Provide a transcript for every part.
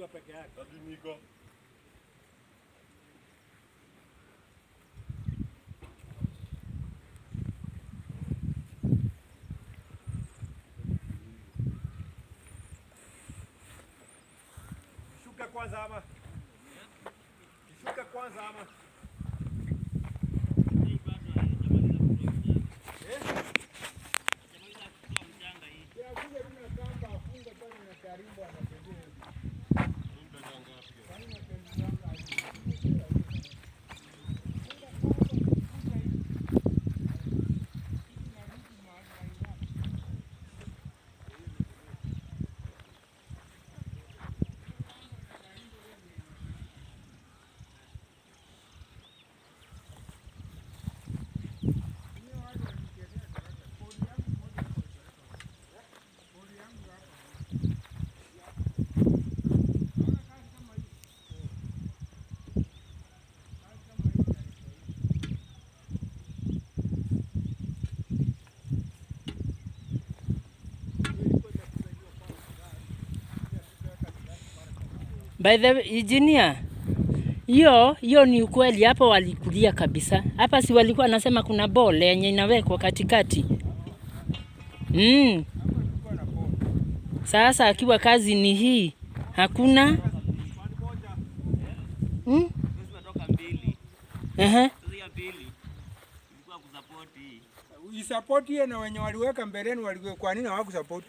Akiwa peke yake. Hadi niko. Shuka kwanza ama. Shuka kwanza ama. By the way, engineer, hiyo hiyo ni ukweli, hapo walikulia kabisa. Hapa si walikuwa nasema kuna ball yenye inawekwa katikati. Sasa akiwa kazi ni hii, hakuna. Tumetoka mbili. Sasa ya pili ilikuwa kusupport hii. Isupport hiyo na wenye waliweka mbeleni waliwe, kwa nini hawakusupport?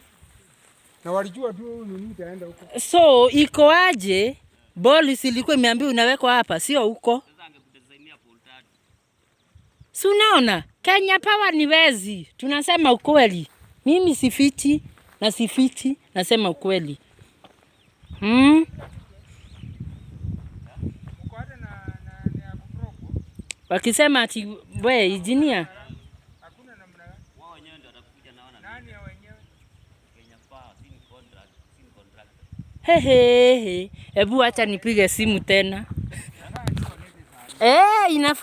Na walijua tu nini itaenda huko. So iko aje? Ball si ilikuwa imeambiwa inawekwa hapa, sio huko. Sasa angekudesignia pole tatu. Si unaona Kenya Power ni wezi, tunasema ukweli. Mimi sifichi na sifichi, nasema ukweli. Uko hata na ya kuproko. Wakisema ati we engineer, Hakuna namna gani. Wao wenyewe ndio watakuja naona Nani ya wenyewe? Kenya Power, si ni contract, si ni contractor. hehehe, hebu acha nipige simu tena. Inafaa.